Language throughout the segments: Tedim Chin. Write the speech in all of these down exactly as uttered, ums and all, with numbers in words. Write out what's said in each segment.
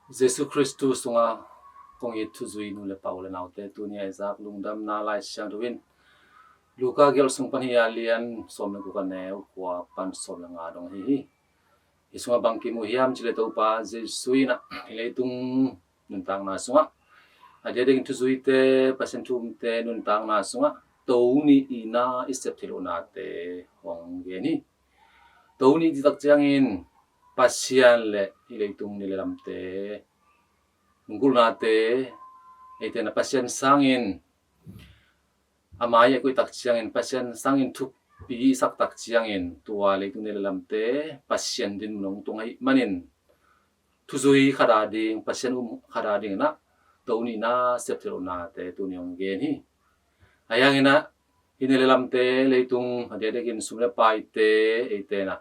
Jesu Khristu sunga kong it thuzui nu le pa, u le naute, tuni a i zak lungdamna Lai Siangtho in Luka gelh sung pan hi a, lian sawm le guk, a neu kua pan sawm le nga dong ahi hi. Hi sungah bang kimu hiam cih leh Topa Jesu in ah hih leitung nuntakna sungah a diakdiakin thuzuite, Pasian thu umte nuntakna sungah To ni ihna i sep theih lohnate hong gen hi. To ni cih tak ciangin Pasian le hih leitung ni le lamte, lunggulhnate, eite na Pasian sangin a mai a koih tak ciangin, Pasian sangin thupi i sak tak ciangin, tua leitung ni le lamte Pasian dinmun hong tung ahih manin thuzui khat a ding, Pasian um khat a ding in ah To ni ihna sep theih lohnate tuni hong gen hi. Ahi hangin ah hih ni le lamte, leitung a diakdiakin sum le paite, eite na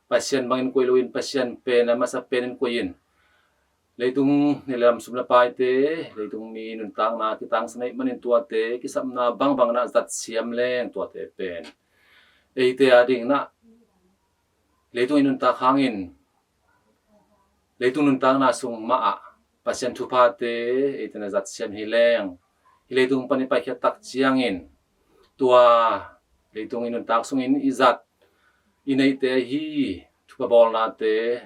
Pasian bangin koih loin, Pasian pen a masa penin koih in, leitung ni le lam sum le paite, leitung mi nuntakna kitangsan ahih manin tuate kisapna bangbang in ah zat siam leng tuate pen eite a ding in ah leitung i nuntak hangin leitung nuntakna sung mah ah Pasian thuphate eite na zat siam hi leng, hih leitung pan i paikhiat tak ciangin tua leitung i nuntak sungin i zat, i neihte hi, thupha bawlnate,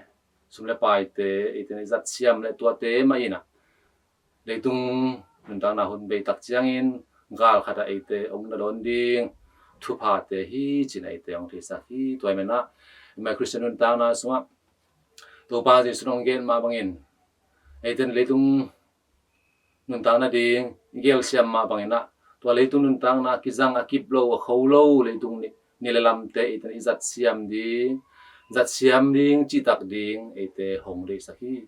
sum le paite eite na i zat siam le tuate mah in ah leitung nuntakna hun bei tak ciangin gal khat ah eite hong na dawn ding thuphate hi ci-in eite hong theisak hi. Tua ahih manin ah i mai Khristian nuntakna sungah Topa Jesu in hong gen mah bangin, eite na leitung nuntak nading i gelsiam mah bangin ah tua leitung nuntakna kizang, a kip lo, a kho lo leitung ni, ni le lamte eite na i zat siam ding, zat siam ding, cihtak ding eite hong deihsak hi.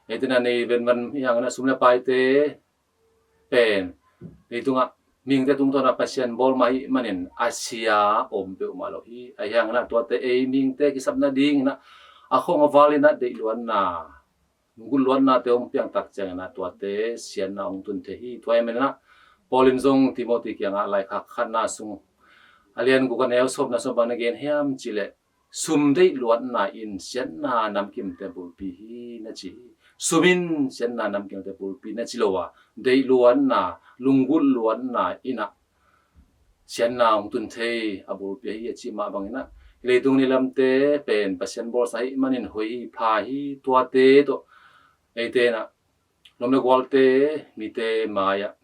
Eite na nei venvan hi hangin ah sum le paite pen leitungah mihingte tungtawn a Pasian bawl mah ahih manin a sia om peuhmah lo hi. Ahi hangin ah tuate ei mihingte kisap nading in ah a khong a val in ah deih luatna, lunggulh luatnate hong piang tak ciangin ah tuate siatna hong tun thei hi. Tua ahih manin ah Paul in zong Timothy kiangah laikhak khatna sung a lian guk, a neu sawmna sung bang na gen hiam cih leh, sum deih luatna in siatna namkimte bulpi hi, na ci hi. Sum in siatna namkimte bulpi, na ci lo a, deih luatna, lunggulh luatna in ah siatna hong tun thei, a bulpi ahi hi, a cih mah bangin ah hih leitung ni lamte pen Pasian bawlsa ahih manin hoih hi, pha hi. Tuate tawh eite in ah lawm le gualte, mite mai ah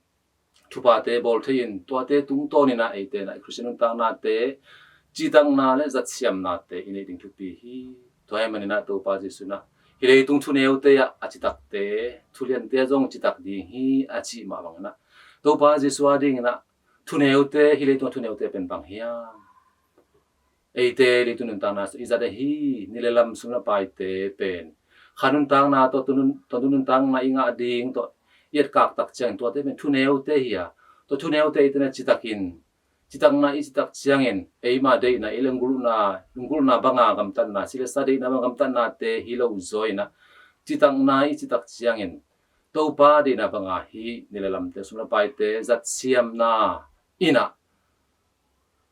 thuphate bawl thei in, tuate tungtawn in ah eite in ah i Khristian nuntaknate cihtakna le zat siamnate i neih ding thupi hi. Tua ahih manin ah Topa Jesu in ah hih leitung thuneute ah a citakte, thuliante ah zong citak ding hi, a cih mah bangin ah Topa Jesu a dingin ah thuneute, hih leitung thuneute pen bang hiam? Eite leitung nuntakna i zat ahi ni le lam sum le paite pen kha nuntakna tawh, tua nun, tua nuntakna i ngah ding tawh i etkak tak ciangin tuate pen thuneute hi a, tua thuneute eite na citakin, citakna i citak ciangin eima deihna, i lunggulhna, lunggulhna banga gamtatna, si le sa deihna banga gamtatnate hi lo zaw in ah citakna i citak ciangin Topa deihna banga hih ni le lamte, sum le paite zat siamna in ah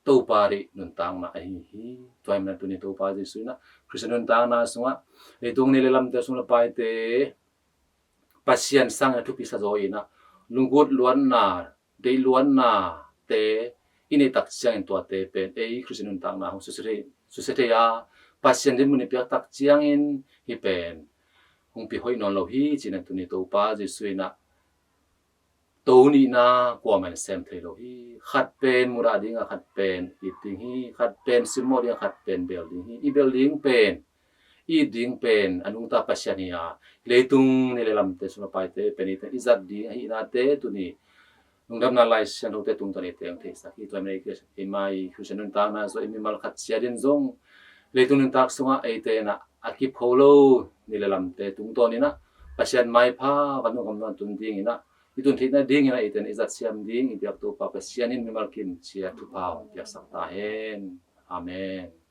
Topa deih nuntakna ahi hi. Tua ahih manin tuni Topa Jesu in ah Khristian nuntakna sungah leitung ni le lamte, sum le paite Pasian sangin a thupi sa zaw in ah lunggulh luatna, deih luatnate i neih tak ciangin tuate pen ei Khristian nuntakna hong susia thei, susia thei a, Pasian dinmun i piak tak ciangin hih pen hong pia hoih nawn lo hi, ci-in ah tuni Topa Jesu in ah To ni ihna kuamah in sem thei lo hi. Khat pen mudah ding a, khat pen it ding hi. Khat pen simmawh ding a, khat pen bel ding hi. I bel ding pen, i it ding pen a nungta Pasian hi a, leitung ni le lamte, sum le paite pen i zat ding ahihnate tuni lungdamna Lai Siangthote tungtawn eite hong theisak hi. Tua ahih manin eima i Khristian nuntakna zong, i mimal khat ciat in zong leitung nuntak sungah eite in ah a kip kho lo ni le lamte tungtawn in ah Pasian maipha, vantung gam tungah tun dingin ah i tun theih nadingin ah eite in i zat siam ding i biak Topa Pasian in mimal kim ciat thupha hong piaksak ta hen. Amen.